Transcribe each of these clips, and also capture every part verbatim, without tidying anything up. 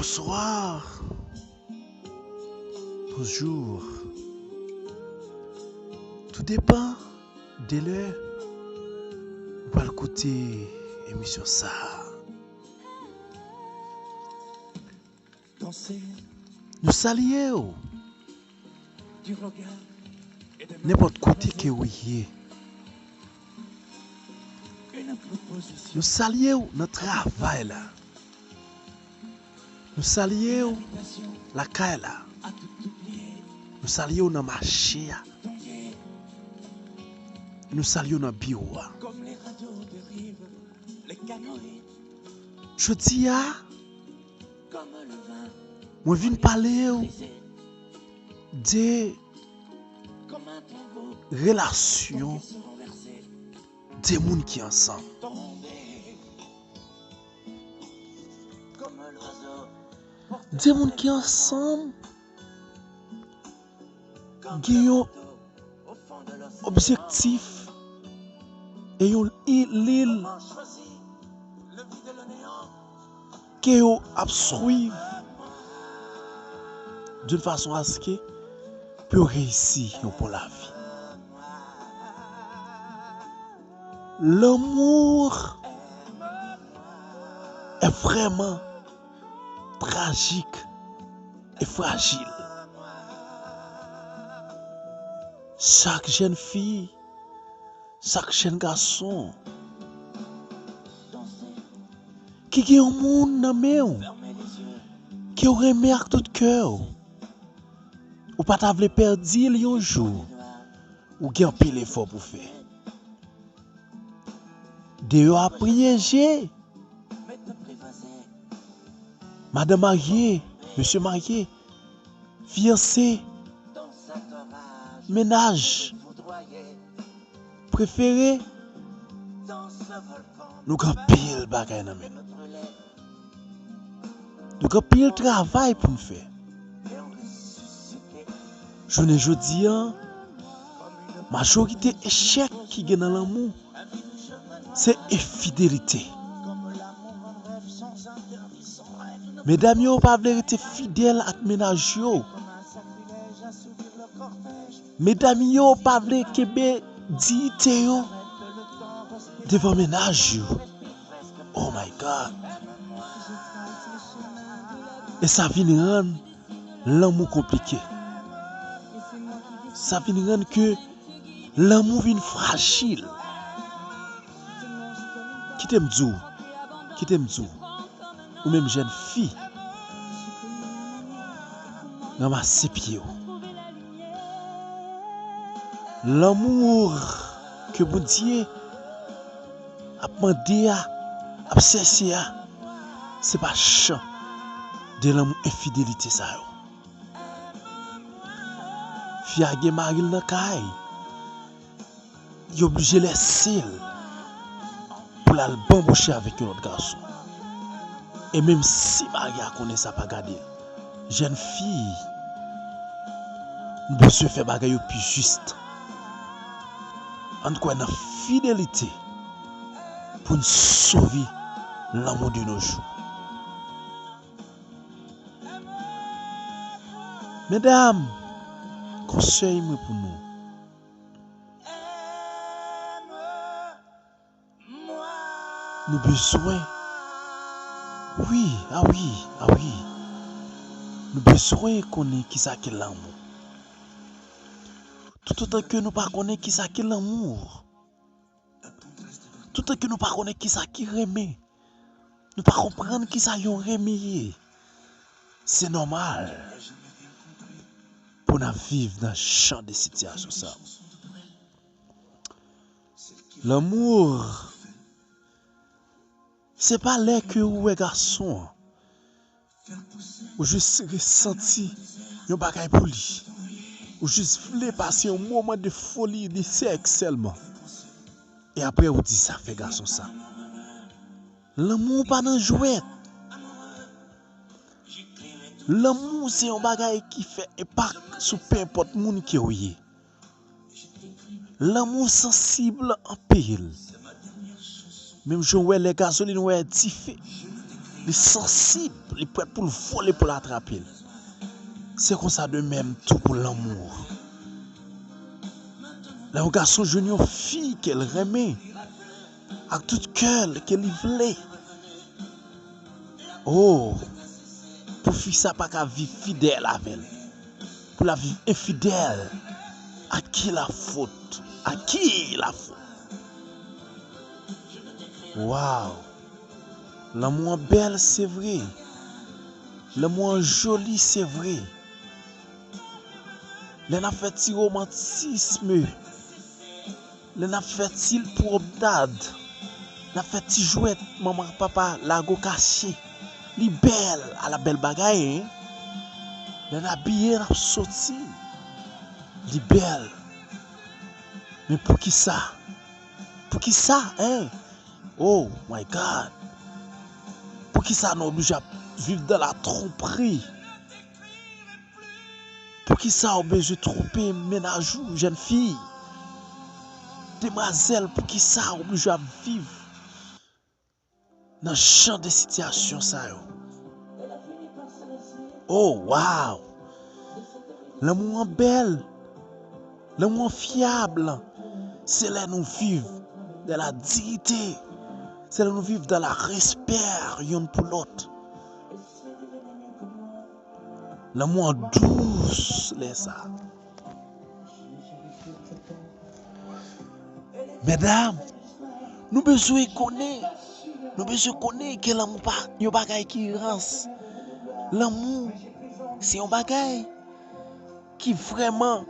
Bonswa. Bonjou. Tou depann de lè ou pral koute emisyon sa a. Nou salye w nenpòt kote ke w ye. Nou salye w nan travay la. Nou salye w lakay la. Nou salye w nan mache a. Nou salye w nan biwo a. Jodi a, mwen vin pale w de relasyon de moun ki ansanm. De moun ki ansanm gen yon objektif e yon i- lil ke yo ap swiv d'une façon à ce que pou yo reyisi yon bon lavi. L'amour est vraiment tragique et fragile. Chak jèn fi, chak jèn gason ki gen yon moun nan men w ke w renmen ak tout kè w, ou pa ta vle pèdi l yon jou, ou gen anpil efò pou fè. Deyò a priye je. Madanm marye, mesye marye, fiyanse, mennaj prefere, nou gen anpil bagay nan men nou. Nou gen anpil travay pou n fè. Jounen jodi a, majorite echèk ki gen nan lanmou, se enfidelite. Medam yo pa vle rete fidèl ak mennaj yo. Medam yo pa vle kenbe diyite yo devan mennaj yo. Oh my God. E sa vin rann lanmou konplike. Sa vin rann ke lanmou vin frajil. Kite m di w, kite m di w, ou menm jèn fi, ranmase pye w. Lanmou ke Bondye ap mande a, ap chèche a, se pa jan de lanmou enfidelite sa yo. Fi a gen mari l nan kay, li oblije lèse l pou l al banbouche avèk yon lòt gason. E menm si mari a konnen sa, pa gade l. Jèn fi, nou bezwen fè bagay yo pi jis. Ann kwè nan fidelite pou n sove lanmou de nos jours. Medam, konsèy mwen pou nou. Nou bezwen, wi, a wi, a wi. Nou bezwen konnen kisa ki lanmou. Toutotan ke nou pa konnen kisa ki lanmou, toutotan ke nou pa konnen kisa ki renmen, nou pa konprann kisa yon renmen ye, se nòmal pou n ap viv nan jan de sitiyasyon sa yo. Lanmou, se pa lè ke ou wè gason an, ou jis resanti yon bagay pou li. Ou jis vle pase yon moman de foli, de sèks sèlman. E apre ou di sa fè gason sa. Lanmou pa nan jwèt. Lanmou se yon bagay ki fè enpak sou penenpòt moun ke w ye. Lanmou sansib anpil. Menm jan w wè lè gazolin wè dife. Li sansib, li prèt pou l vole pou l atrape l. Se konsa de menm tou pou lanmou. Lè yon gason jwenn yon fi ke l renmen ak tout kè l, ke li vle, oh, pou fi sa pa ka viv fidèl avè l, pou l ap viv enfidèl, à qui la faute? À qui la faute? Waw! Lanmou an bèl, se vre. Lanmou an joli, se vre. Lè n ap fè ti romantism, lè n ap fè ti pwomnad, n ap fè ti jwèt, manman ak papa lage w kache. Li bèl, ala bèl bagay, en. Lè n abiye, n ap soti. Li bèl. Men poukisa? Poukisa, en? Oh my God! Poukisa nou oblije ap viv dans la tromperie? Poukisa w bezwen twonpe mennaj ou, jèn fi? Demwazèl, poukisa w oblije ap viv nan jan de sitiyasyon sa yo? Oh, waw! Lanmou an bèl. Lanmou an fyab. Se lè nou viv dans la dignité. Se lè nou viv dans la respè youn pou lòt. Lanmou an dous lè sa. Medam, nou bezwen konnen, nou bezwen konnen ke lanmou pa yon bagay ki rans. Lanmou, se yon bagay ki vrèman,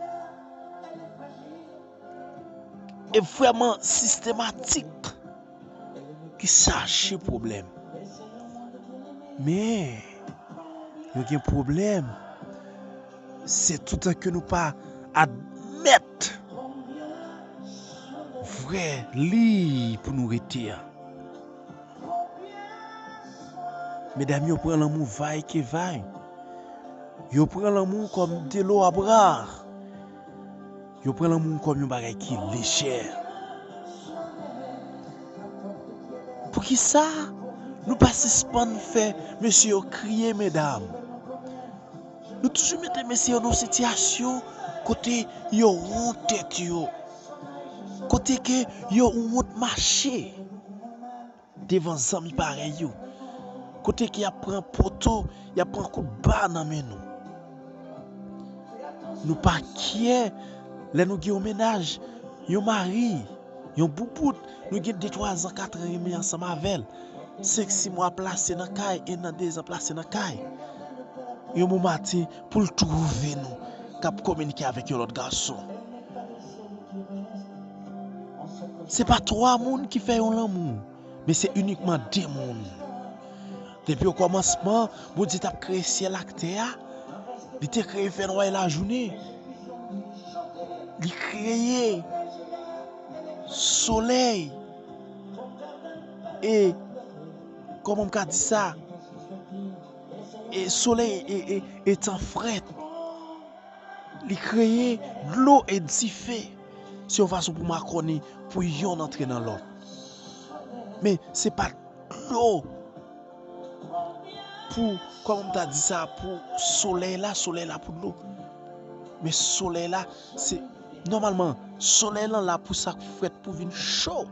e vrèman sistematik, ki chaje pwoblèm. Men, nou gen pwoblèm, se toutan ke nou pa admèt vrè liy pou nou rete a. Medam yo pran lanmou vay ke vay. Yo pran lanmou kòm delo a bra. Yo pran lanmou kòm yon bagay ki lejè. Poukisa nou pa sispann fè mesye yo kriye, medam? Nou toujou mete mesye yo nan sitiyasyon kote yo wont tèt yo, kote ke yo wont mache devan zanmi parèy yo, kote ke y ap pran poto, y ap pran kout ba nan men nou. Nou pa kyè lè nou gen yon mennaj, yon mari, yon boubout, nou gen de, twa zan, kat an renmen ansanm avè l. Senk, sis mwa plase nan kay, en an, de zan plase nan kay. Yon bon maten, pou l twouve nou k ap kominike avèk yon lòt gason. Se pa twa moun ki fè yon lanmou, men se inikman de moun. Depi okòmansman, Bondye t ap kreye syèl ak tè a, li te kreye fènwa e lajounen. Li kreye solèy e, kòman m ka di sa? E solèy e, e, e tan frèt. Li kreye dlo e dife. Se yon fason pou makònen, pou yonn antre nan lòt. Men se pa dlo pou, kòman m ta di sa, pou solèy la, solèy la pou dlo. Men solèy la, se, nòmalman, solèy lan la pou sa k frèt pou vin cho.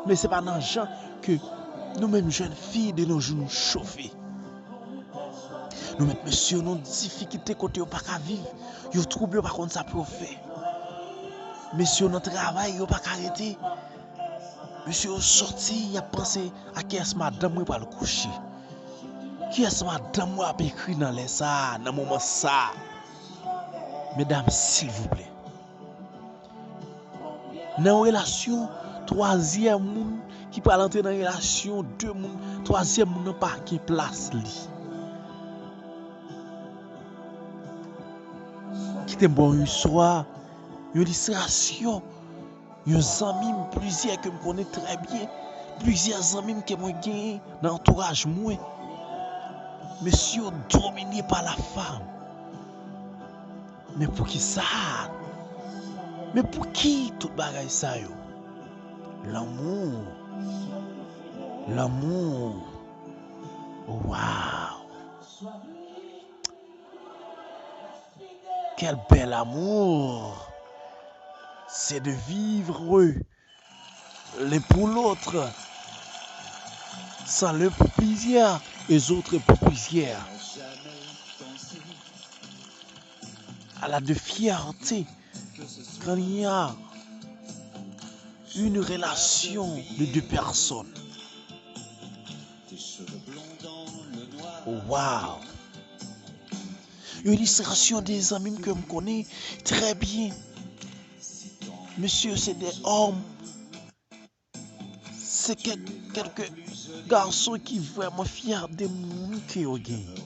Men se pa nan jan ke nou menm jèn fi de nos jours nou chofe. Nou met mesye yo nan difikilte kote yo pa ka viv. Yo twouble, yo pa konn sa pou yo fè. Mesye yo nan travay, yo pa ka rete. Mesye yo soti, y ap panse a kiyès madanm mwen pral kouche. Kiyès madanm mwen ap ekri nan lè sa a, nan moman sa a. Medam, silvouplè. Nan yon relasyon, twazyèm moun ki pral antre nan relasyon de moun, twazyèm moun nan pa gen plas li. Kite m ba w yon istwa, yon ilistrasyon. Yon zanmi m, plizyè ke m konnen trè byen, plizyè zanmi m ke mwen genyen nan antouraj mwen, mesye yo domine pa la fam. Men poukisa? Men pouki tout bagay sa yo? Lanmou. Lanmou. Waouh! Quel bel amour! C'est de vivre l'un pour l'autre, sans l'un pour plusieurs, les autres pour plusieurs. À la de fierté quand il y a une relation de deux personnes. Wow! Yon ilistrasyon de zanmi m ke m konnen trè byen. Mesye, se de òm, se kèk, kèlke gason ki vrèman fyè de moun ke yo genyen,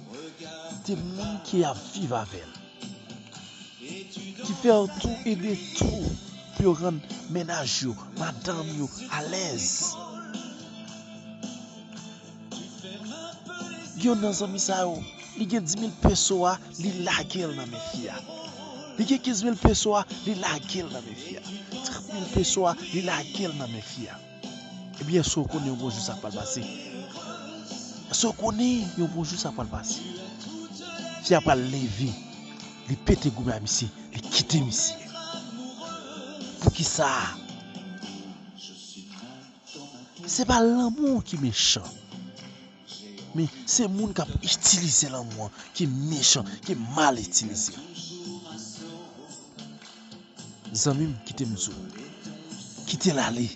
de moun ke y ap viv avè l, ki fè tou e de tou pou yo rann mennaj yo, madanm yo alèz. Gen youn nan zanmi sa yo, li gen dis mil peso a, li lage l nan men fi a. Li gen kenz mil peso a, li lage l nan men fi a. Trant mil peso a, li lage l nan men fi a. Ebyen, èske w konnen yon bon jou sa pral pase? Èske w konnen yon bon jou sa pral pase? Fi a pral leve, li pete goumen a misye, li kite misye. Poukisa? Se pa lanmou ki mechan, men se moun k ap itilize lanmou an ki mechan, ki mal itilize. Zanmi m, kite m di w, kite l ale.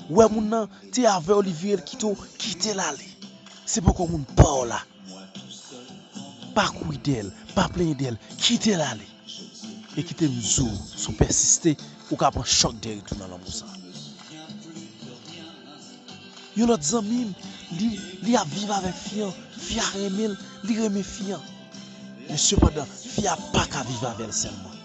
Ou wè moun nan te avè w, li vire l kite w, kite l ale. Se poko moun pa w la. Pa kouri dèyè l, pa plenyen dèyè l, kite l ale. E kite m di w, si w pèsiste, ou ka pran chòk de retou nan lanmou sa. Yon lòt zanmi m, li, li ap viv avèk fi an, fi a renmen l, li renmen fi an. Men sepandan, fi a pa ka viv avè l sèlman.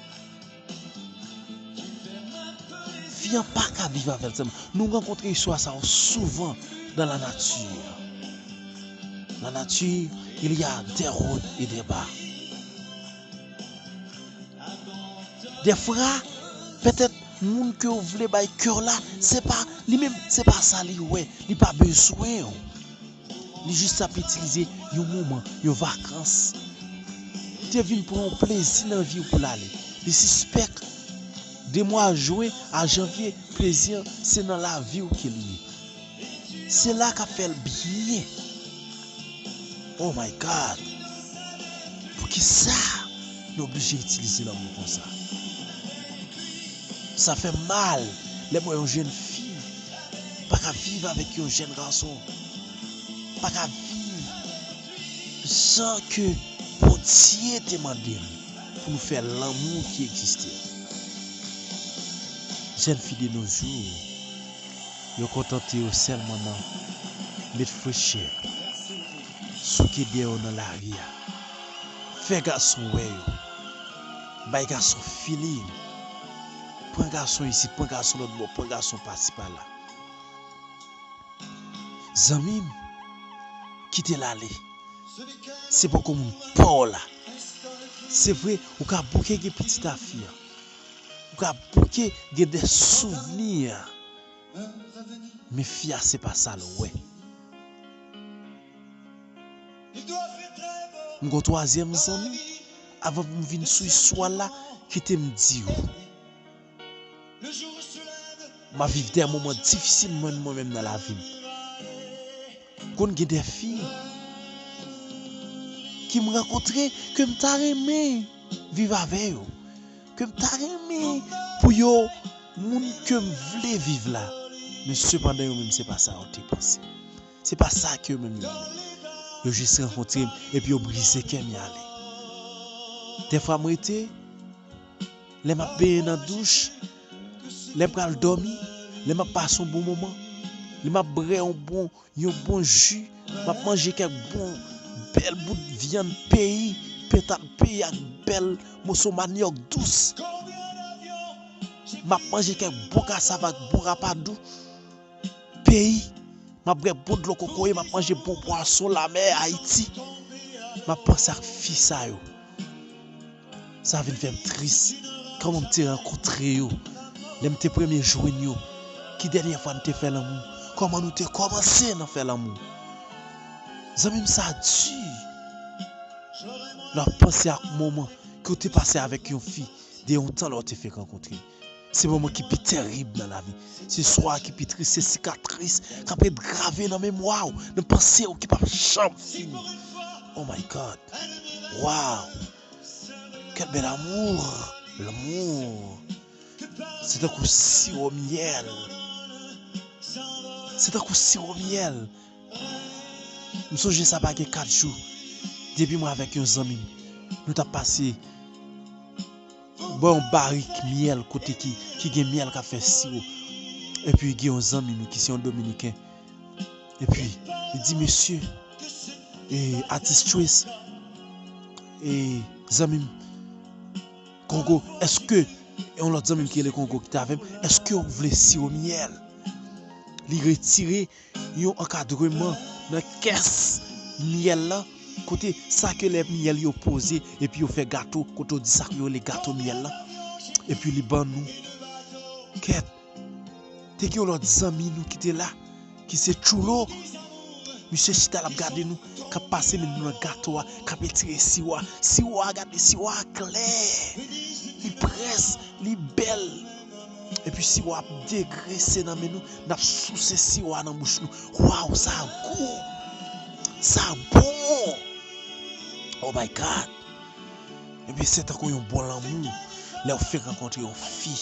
Fi an pa ka viv avè l sèlman. Nou rankontre istwa sa yo souvan dans la nature. La nature, il y a des hauts et des bas. Dèfwa, petèt moun ke w vle bay kè w la, se pa li menm, se pa sa li wè, li pa bezwen w. Li jis ap itilize yon moman, yon vakans. Li te vin pran yon plezi nan vi w pou l ale. Li sispèk de mwa jen a janvye, plezi an se nan lavi w ke li ye. Se la k ap fè l byen. Oh my God! Poukisa nou oblije itilize lanmou konsa? Sa fè m mal lè m wè yon jèn fi pa ka viv avèk yon jèn gason, pa ka viv jan ke Bondye te mande n pou nou fè lanmou ki egziste a. Jèn fi de nos jours, yo kontante yo sèlman nan met frechè, souke dèyè yo nan lari a, fè gason wè yo, bay gason feeling, pran gason isit, pran gason lòt bò, pran gason pasi pala. Zanmi m, kite l ale. Se poko moun pa w la. Se vre, ou ka bouke gen pitit a fi an. Ou ka bouke gen de souvni. Men fi a se pa sa l wè. M gon twazyèm zanmi, avan pou m vin sou istwa la, kite m di w. M ap viv de moman difisil mwen, mwen menm nan lavi m. Konn gen de fi ki m rankontre ke m ta renmen viv avè yo, ke m ta renmen pou yo moun ke m vle viv la. Men sepandan yo menm se pa sa yo te panse. Se pa sa ke yo menm yo vle. Yo jis rankontre m epi yo brize kè m y ale. Dèfwa m rete, lè m ap benyen nan douch, lè m pral dòmi, lè m ap pase yon bon moman, lè m ap bwè yon bon, yon bon ji, m ap manje kèk bon bèl bout vyann peyi, pentat peyi ak bèl moso manyòk dous. M ap manje kèk bon kasav ak bon rapadou peyi. M ap bwè bon dlo kokoye, m ap manje bon pwason lamè Ayiti. M ap panse ak fi sa yo. Sa vin fè m tris. Kòman m te rankontre yo? Lè m te premye jwenn yo? Ki dènye fwa n te fè lanmou? Kòman nou te kòmanse nan fè lanmou? Zanmi m, sa di. Lè w ap panse ak moman ke w te pase avèk yon fi de yon tan lè w te fenk rankontre. Se moman ki pi terib nan lavi. Se swa ki pi tris, se sikatris k ap ret grave nan memwa w, nan panse w ki p ap janm fini. Oh my God. Wow. Quel bel amour. L'amour. Se tankou siwo myèl. Se tankou siwo myèl. M sonje sa pa gen kat jou. Depi mwen avèk yon zanmi m, nou t ap pase bò yon barik myèl kote ki, ki gen myèl k ap fè siwo. Epi gen yon zanmi nou ki se yon Dominiken. Epi, li di, "Mesye, e, atis Trace, e, zanmi m, Kongo, èske," e yon lòt zanmi m ki rele Kongo ki te avè m, "èske w vle siwo myèl?" Li retire yon ankadreman nan kès myèl la, kote sa ke lè myèl yo poze, epi yo fè gato, kote yo di sa ke yo rele gato myèl la, epi li ban nou. Kèt, te gen yon lòt zanmi nou ki te la, ki se Tchoulo. Misye chita l ap gade nou, k ap pase men nou nan gato a, k ap etire siwo a. Siwo a, gade, siwo a klè. Li près, li bèl. Epi siwo a ap degrese nan men nou, n ap souse siwo a nan bouch nou. Waw, sa gou! Sa bon! Oh my God! Ebyen, se tankou yon bon lanmou lè w fenk rankontre yon fi.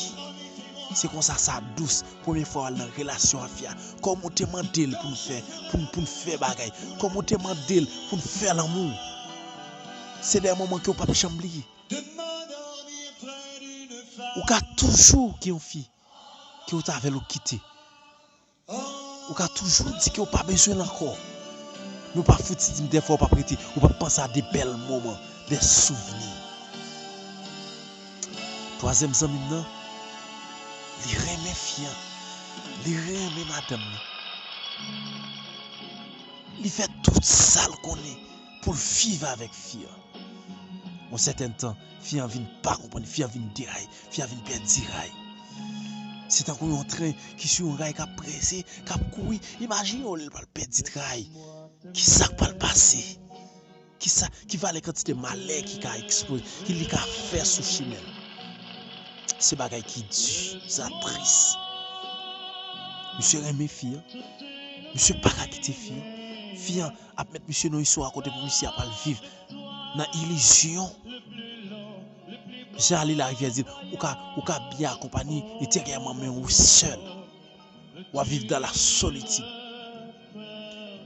Se konsa sa dous. Premye fwa w al nan relasyon ak fi a, kòman w te mande l pou n fè, pou n, pou n fè bagay? Kòman w te mande l pou n fè lanmou? Se de moman ke w p ap janm bliye. Ou ka toujou gen yon fi ke w t avè l ou kite. Ou ka toujou di ke w pa bezwen l ankò. Men w pa fouti di m dèfwa w p ap rete, ou p ap panse a de bèl moman, de souvni. Twazyèm zanmi m nan, li renmen fi an, li renmen madanm li. Li fè tout sa l konnen pou l viv avèk fi an. Yon sètèn tan, fi an vin pa konprann, fi an vin deray, fi an vin pèdi ray. Se tankou yon tren ki sou yon ray k ap prese, k ap kouri. Imajine w lè l pral pèdi ray. Kisa k pral pase? Kisa, ki valè kantite malè ki ka ekspoze, ki li ka fè sou chimen l? Se bagay ki di, sa tris. Misye renmen fi an. Misye pa ka kite fi an. Fi an ap met misye nan istwa kote pou misye ap al viv nan ilizyon. Jan Ale Larivyè di l, ou ka, ou ka byen akonpanye eteryèman, men ou sèl. W ap viv dans la solitude.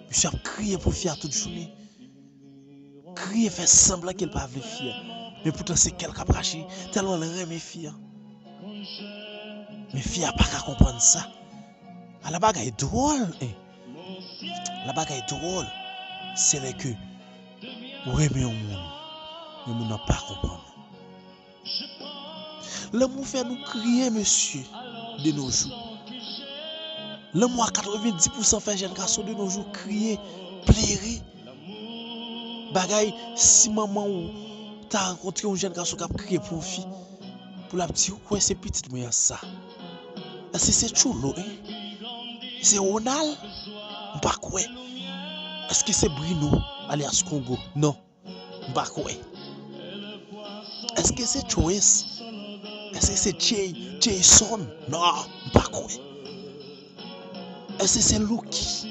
Misye ap kriye pou fi a tout jounen. Kriye, fè sanblan ke l pa vle fi a. Men poutan se kè l k ap rache, tèlman l renmen fi a. Men fi a pa ka konprann sa. Ala bagay dwòl, en. Ala bagay dwòl. Se lè ke ou renmen yon moun, men moun nan pa konprann ou. Lanmou fè nou kriye, mesye, de nos jours. Lanmou a katrevenndis pousan fè jèn gason de nos jours kriye, plere. Bagay, si manman w ta rankontre yon jèn gason k ap kriye pou yon fi, pou l ap di, "Ou kwè se pitit mwen an sa? Èske se Tchoulo, en? Se Ronald? M pa kwè. Èske se Brino, alyas Kongo? Non." M pa kwè. Èske se Choes? Èske se Jay, Jason? Non, m pa kwè. Èske se Lucky?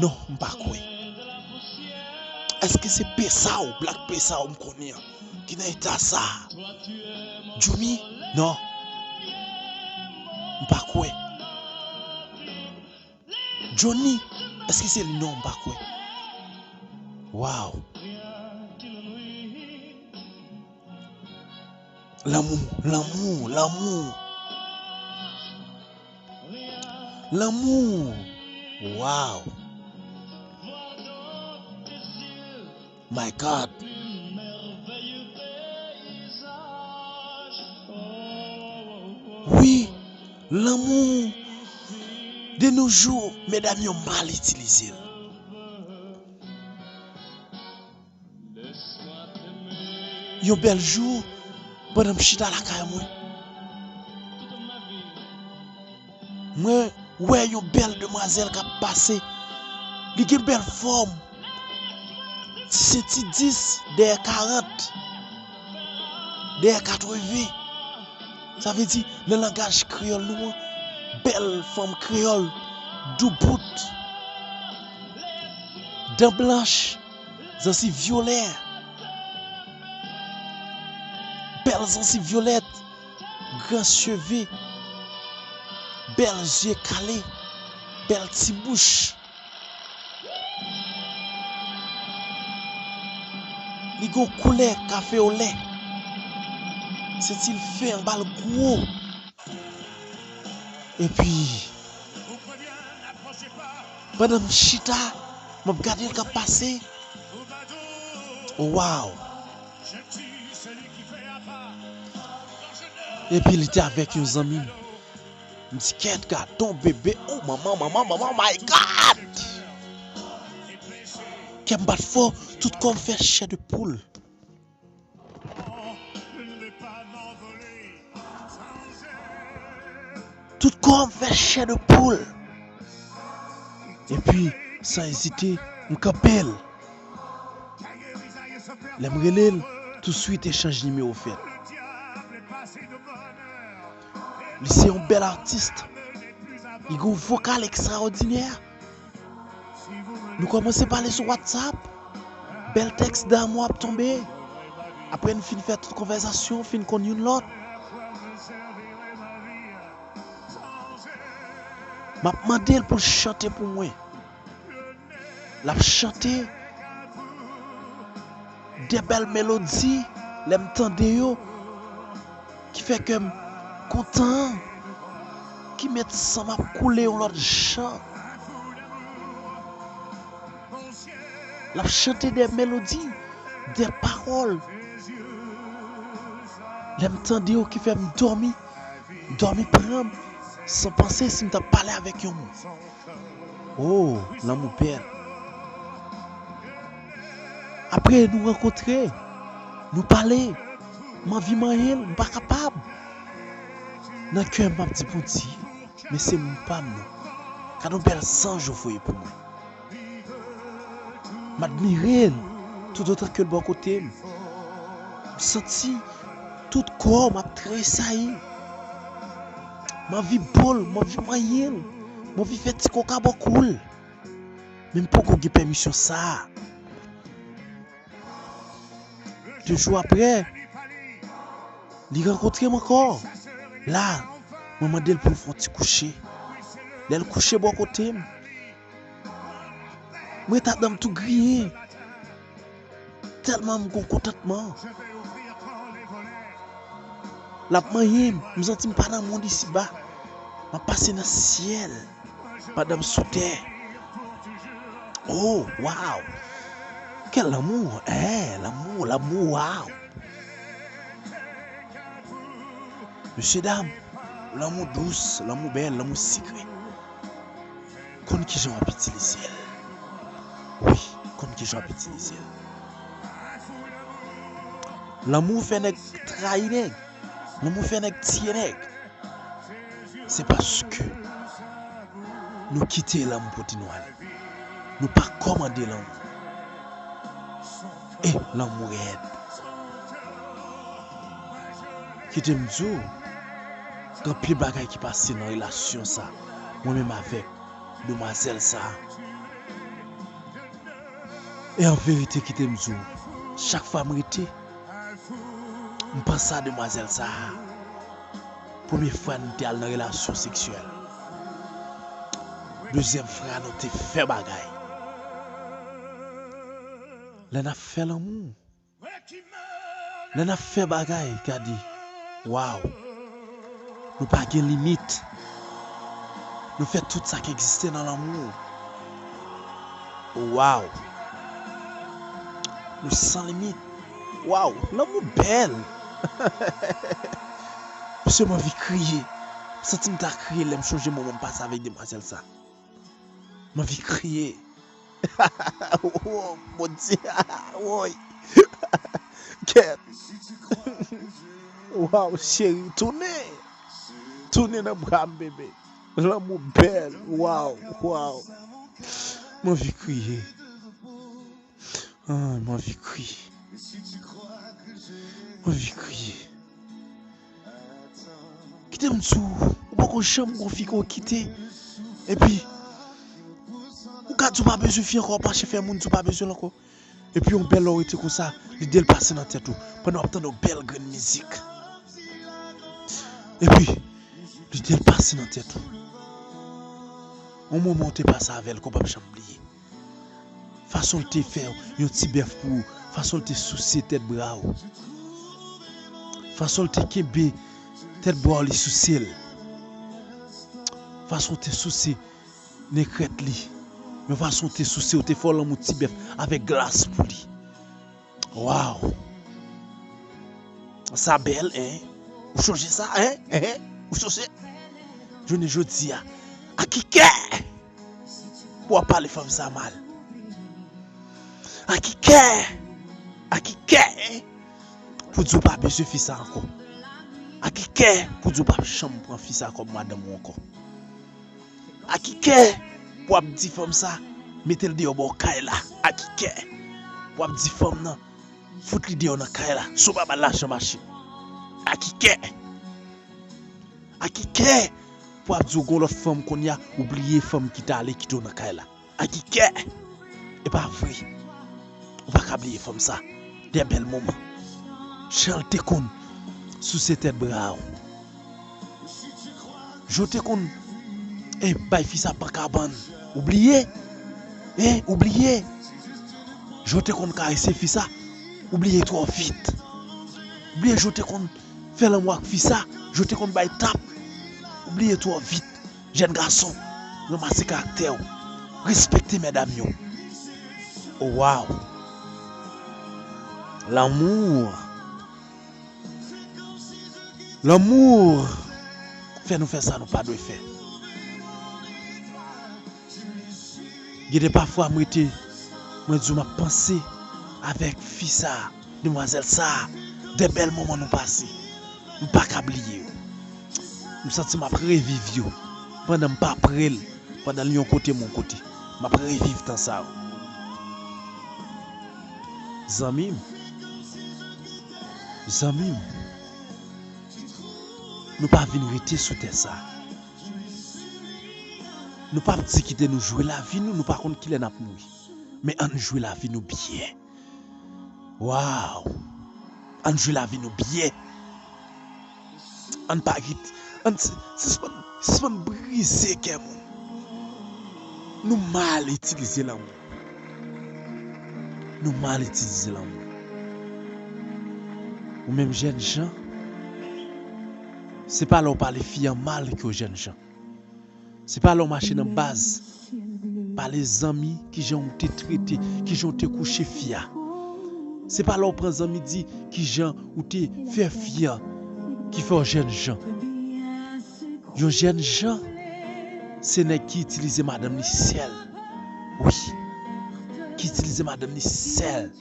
Non, m pa kwè. Èske se Pesaw, Black Pesaw m konnen an, ki nan eta sa a? Jumi? Non. M pa kwè. Johnny, èske se li? Non, m pa kwè. Waw. Lanmou, lanmou, lanmou. Lanmou. Waw. My God. Wi, lanmou. De nos jours, medam yo mal itilize l. Yon bèl jou, pandan m chita lakay mwen, mwen wè yon bèl demwazèl k ap pase. Li gen bèl fòm. Ti senti dis, dèyè karant, dèyè katreven. Sa vle di, nan langaj kreyòl nou an, bèl fanm kreyòl, doubout, dan blanch, zansiv vyolè, bèl zansiv vyolèt, gran cheve, bèl zye kale, bèl ti bouch. Li gon koulè kafe olè. Senti l fen, anba l gwo. Epi, pandan m chita, m ap gade l k ap pase. Waw! Epi li te avèk yon zanmi m. M di, "Kèt, gadon bebe, oh manman, manman, manman, my God!" Kè m bat fò, tout kò m fè chè de poul. Tout kò m fè chè de poul. Epi, san ezite, m kanpe l. Lè m rele l, touswit echanj nimewo fèt. Li se yon bèl atis. Li gen yon vokal ekstraòdinè. Nou kòmanse pale sou WhatsApp. Bèl tèks damou ap tonbe. Apre n fin fè tout konvèsasyon, fin konn youn lòt. M ap mande l pou l chante pou mwen. L ap chante de bèl melodi, lè m tande yo, ki fè kè m kontan, ki met san m ap koule yon lòt jan. L ap chante de melodi, de pawòl. Lè m tande yo ki fè m dòmi, dòmi pran m, san panse si m t ap pale avèk yon moun. Oh, lanmou bèl. Apre nou rankontre, nou pale, m anvi manyen l, m pa kapab. Nan kè m, m ap di, "Bondye, men se moun pa m nan. Gad yon bèl zanj ou voye pou mwen." M admire l, toutotan ke l bò kote m. M santi tout kò m ap tresayi. M anvi bo l, m anvi manyen l, m anvi fè ti koka bò kou l. Men m poko gen pèmisyon sa a. De jou apre, li rankontre m ankò. La, mwen mande l pou l fè yon ti kouche. Lè l kouche bò kote m, mwen ta dan m tou griyen. Tèlman m gon kontantman. L ap manyen m, m santi m pa nan mond isiba. M ap pase nan syèl pandan m sou tè. Oh, waw! Kèl lanmou! Eh, lanmou, lanmou, waw! Mesye dam, lanmou dous, lanmou bèl, lanmou sikre. Konn kijan w ap itilize l. Wi, konn kijan w ap itilize l. Lanmou fè nèg trayi nèg. Lanmou fè nèg tiye nèg. Se paske nou kite lanmou pote nou ale. Nou pa kòmande lanmou. E lanmou rèd. Kite m di w, gen anpil bagay ki pase nan relasyon sa, mwen menm avèk demwazèl sa. E an verite, kite m di w, chak fwa m rete, m panse a demwazèl sa a. Premye fwa n te al nan relasyon seksyèl. Dezyèm fwa nou te fè bagay. Lè n ap fè lanmou, lè n ap fè bagay, gade, waw! Nou pa gen limit. Nou fè tout sa k egziste nan lanmou. Waw! Nou san limit. Waw! Lanmou bèl! Mesye, m anvi kriye. M santi m ta kriye lè m chonje moman m pase avèk demwazèl sa. M anvi kriye. Oh, Bondye. Woy. Kèt. Waw, cheri, tounen. Tounen nan bra m, bebe. Lanmou bèl. Waw, waw. M anvi kriye. Ah, m anvi kriye. M anvi kriye. Kite m di w, ou poko janm gon fi ke w kite. Epi, ou ka di w pa bezwen fi ankò, w pa chèche moun, di w pa bezwen l ankò. Epi yon bèl lè w rete konsa, lide l pase nan tèt ou, pandan w ap tande yon bèl grenn mizik. Epi, lide l pase nan tèt ou. Yon moman w te pase avè l ke w p ap janm bliye. Fason l te fè yon ti bèf pou ou, fason l te souse tèt bra w, fason l te kenbe tèt bra w, li souse l, fason l te souse nen krèt li, yon fason l te souse, w te fè w lanmou ti bèf avèk glas pou li. Waw! Sa bèl, en? Ou sonje sa, en? En? Ou sonje? Jounen jodi a, a ki kè pou w ap pale fanm sa mal? A ki kè? A ki kè, en? Pou di w pa bezwen fi sa ankò? A ki kè pou di w pa janm pran fi sa kòm madanm ou ankò? A ki kè pou w ap di fanm sa, mete l deyò bò kay la? A ki kè pou w ap di fanm nan, fout li deyò nan kay la, si w pa ba l lajan machin? A ki kè? A ki kè pou w ap di w gon lòt fanm kounye a, ou bliye fanm ki t ale kite w nan kay la? A ki kè? E pa vre. Ou pa ka bliye fanm sa. De bèl moman. Jan l te konn souse tèt bra w. Jan w te konn, eh, bay fi sa pan kabann. Ou bliye? Eh, ou bliye? Jan w te konn karese fi sa. Ou bliye twò vit. Ou bliye jan w te konn fè lanmou ak fi sa. Jan w te konn bay tap. Ou bliye twò vit. Jèn gason, ranmase karaktè w. Respekte medam yo. Oh, waw. Lanmou. Lanmou. Fè nou fè sa nou pa dwe fè. Gen de pafwa m rete, mwen di w m ap panse avèk fi sa, demwazèl sa, de bèl moman nou pase. M pa ka bliye yo. M santi m ap reviv yo. Pandan m pa pre l, pandan l yon kote m yon kote, m ap reviv tan sa yo. Zanmi m, zanmi m, nou pa vin rete sou tè sa. Nou p ap di kite nou jwe lavi nou, nou pa konn kilè n ap mouri. Men ann jwe lavi nou byen. Waw! Ann jwe lavi nou byen. Ann pa kite, ann si-, sispann, sispann brize kè moun. Nou mal itilize lanmou. Nou mal itilize lanmou. Ou menm jèn jan, se pa lè w pale fi an mal ke w jèn jan. Se pa lè w mache nan baz, pale zanmi, kijan w te trete, kijan w te kouche fi a. Se pa lè w pran zanmi di kijan ou te fè fi a ki fè w jèn jan. Yon jèn jan, se nèg ki itilize madanm li sèl. Wi. Ki itilize madanm li sèl.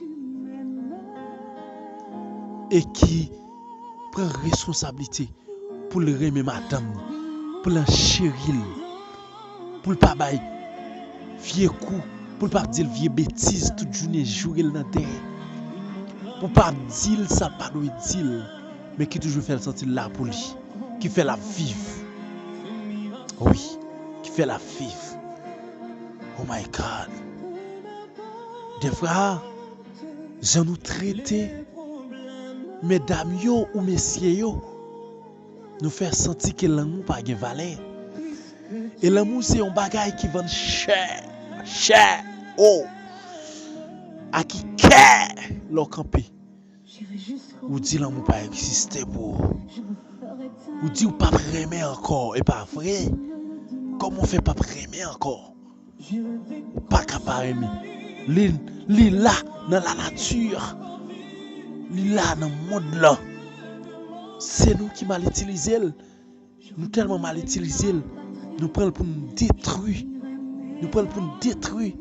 E ki pran responsablite pou l renmen madanm li, pou l cheri l, pou l pa bay vye kou, pou l pa di l vye betiz tout jounen, joure l nan dèyè, pou pa di l sa l pa dwe di l, men ki toujou fè l santi l la pou li, ki fè l ap viv. Wi, ki fè l ap viv. Oh my God. Defwa, jan nou trete medam yo ou mesye yo, nou fè santi ke lanmou pa gen valè. E lanmou se yon bagay ki vann chè, chè, o. A ki kè lè w kanpe, ou di lanmou pa egziste pou ou. Ou di ou p ap renmen ankò, e pa vre? Kòman w fè p ap renmen ankò? Ou pa ka pa renmen. Li, li la nan lanati. Li la nan mond lan. Se nou ki mal itilize l. Nou tèlman mal itilize l, nou pran l pou n detwi. Nou pran l pou n detwi.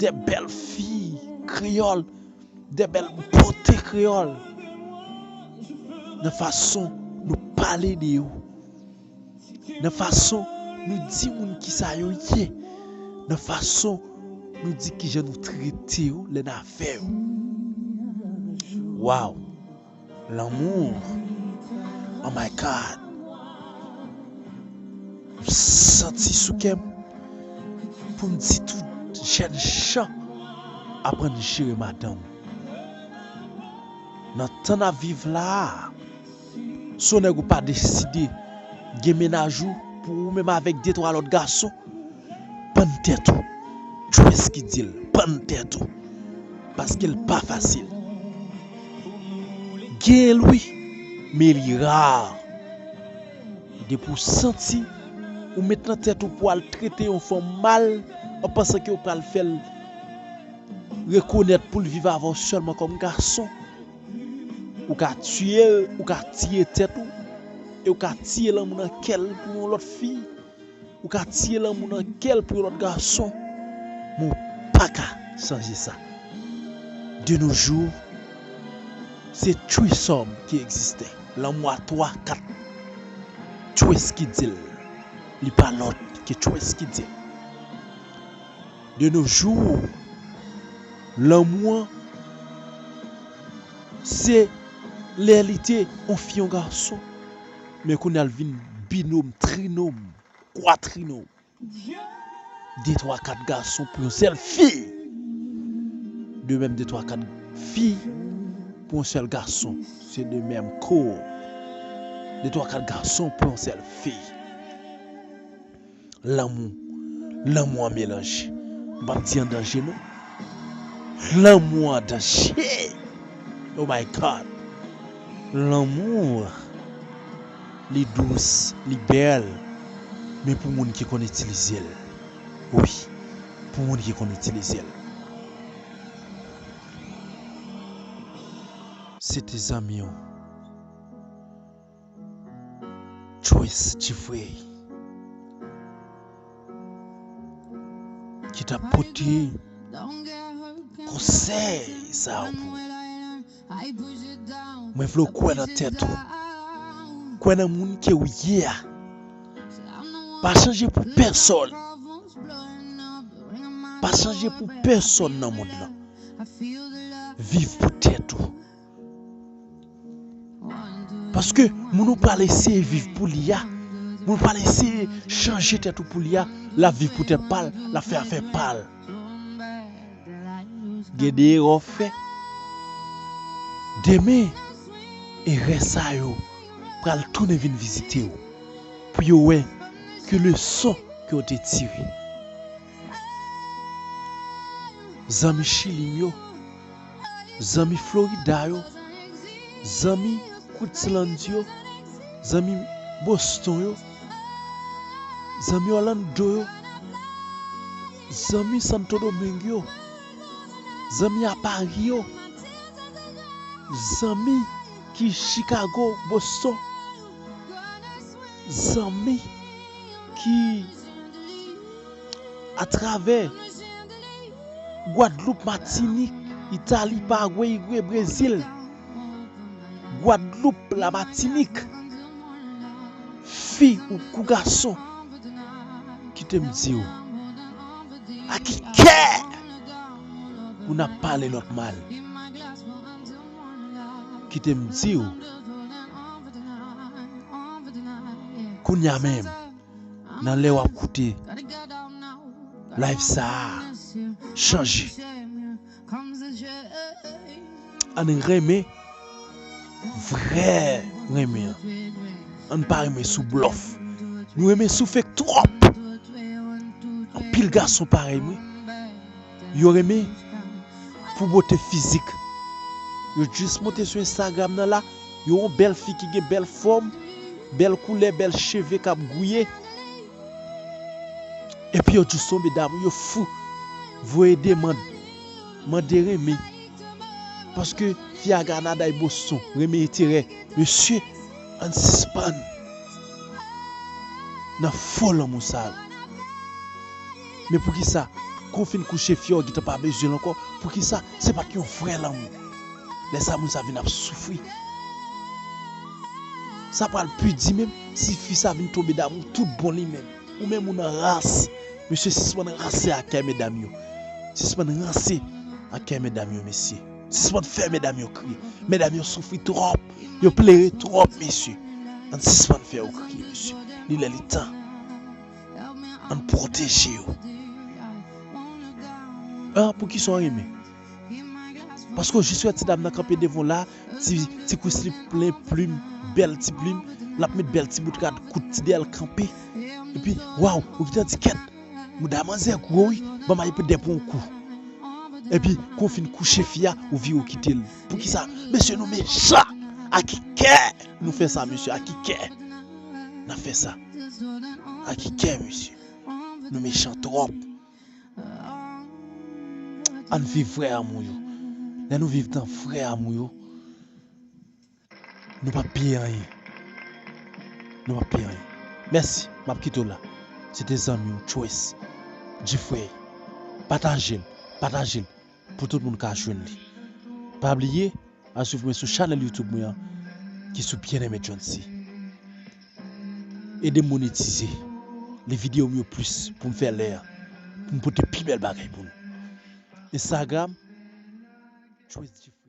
De bèl fi kreyòl, de bèl bote kreyòl. Nan fason nou pale de yo. Nan fason nou di moun kisa yo ye. nan fason nou di kijan nou trete yo lè n avè yo. Wow! Lanmou! Oh my God! M santi sou kè m pou m di tout jèn jan aprann jere madanm. Nan tan n ap viv la a, si w nèg ou pa deside gen mennaj ou pou ou menm avèk de twa lòt gason, pann tèt ou. Tjwes ki di l, pann tèt ou. Paske l pa fasil. Gen l wi, men li ra. Depi w santi ou met nan tèt ou pou al trete yon fanm mal, an pansan ke w pral fè l rekonèt pou l viv avè w sèlman kòm gason, ou ka tiye l, ou ka tiye tèt ou, e ou ka tiye lanmou nan kè l pou yon lòt fi, ou ka tiye lanmou nan kè l pou yon lòt gason, men w pa ka chanje sa. De nos jours, se threesome ki egziste. Lanmou a twa, kat. Tjwes ki di l. Li pa lòt ke tjwes ki di l. De nos jours, lanmou an, se lè li te yon fi, yon gason. Men kounye a l vin binòm, trinòm, kwatrinòm. De, twa, kat gason pou yon sèl fi. De menm, de, twa, kat fi pou yon sèl gason. Se de menm kou. De, twa, kat gason pou yon sèl fi. Lanmou. Lanmou an melanje. M p ap di an danje, non. Lanmou an danje. Oh my God. Lanmou, li dous, li bèl, men pou moun ki konn itilize l. Wi, pou moun ki konn itilize l. Se te zanmi w. Tjwes Jeffrey ki t ap pote konsèy sa yo pou ou. Mwen vle w kwè nan tèt ou. Kwè nan moun ke w ye a. Pa chanje pou pèsonn. Pa chanje pou pèsonn nan mond lan. Viv pou tèt ou. Paske moun ou pral eseye viv pou li a, moun ou pral eseye chanje tèt ou pou li a, l ap viv pou tèt pa l, l ap fè afè pa l. Gen de erè w fè. Demen, erè sa yo pral tounen vin vizite w pou yo wè ki leson ke w te tire. Zanmi Chili m yo, zanmi Florida yo, zanmi Queensland yo, zanmi Boston yo, zanmi Orlando yo, zanmi Santo Domingo yo, zanmi a Paris yo, zanmi ki Chicago, Boston, zanmi ki atravè Gwadloup, Matinik, Itali, Paragwe, Igwe, Brezil, Gwadloup, Lamatinik, fi ou kou gason, kite m di w, a ki kè moun ap pale lòt mal? Kite m di w, kounye a menm, nan lè w ap koute live sa a, chanje. Ann renmen vrè renmen an. Ann pa renmen sou blòf. Nou renmen sou fake twòp. Anpil gason parèy mwen. Yo renmen pou bote fizik. Yo jis monte sou Instagram nan la, yo wè yon bèl fi ki gen bèl fòm, bèl koulè, bèl cheve k ap gouye. Epi yo jis tonbe damou, yo fou. Voye demann, mande renmen. Paske fi a Kanada e Boston renmen enterè. Mesye, ann sispann nan fo lanmou sa yo. Men poukisa, kon w fin kouche fi a, w gentan pa bezwen l ankò? Poukisa? Se pa t yon vrè lanmou. Lè sa, moun sa vin ap soufri. Sa pral pi di menm si fi sa vin tonbe damou tout bon li menm. Ou menm ou nan ras. Mesye, sispann ranse ak kè medam yo. Sispann ranse ak kè medam yo, mesye. Sispann fè medam yo kriye. Medam yo soufri twòp. Yo plere twòp, mesye. Ann sispann fè yo kriye, mesye. Li lè, li tan. Ann pwoteje yo. Ah, poukisa w renmen? Paske w jis wè ti dam nan kanpe devan w la, ti, ti kwis li plen plim, bèl ti plim, l ap met bèl ti bout rad kout ti dèyè l kanpe. Epi, waw, ou gentan di kèt, mouda manzè gwo wi, ban m al pran de pou yon kou. Epi, kon w fin kouche fi a, ou vire w kite l. Poukisa? Mesye, nou mechan! A ki kè nou fè sa, mesye? A ki kè n ap fè sa? A ki kè, mesye? Nou mechan twòp. Ann viv vrè amou yo. Lè nou viv nan vrè amou yo, nou p ap peye anyen. Nou p ap peye anyen. Mèsi, m ap kite w la. Se te zanmi w, Choice, Jeffrey. Pataje l, pataje l pou tout moun ka jwenn li. Pa bliye, al swiv mwen sou chanèl YouTube mwen an, ki sou Bien-Aimé Johncy. Ede m monetize li videyo m yo plis pou m fè lè a, pou m pote pi bèl bagay pou nou. Instagram, Choice Jeffrey.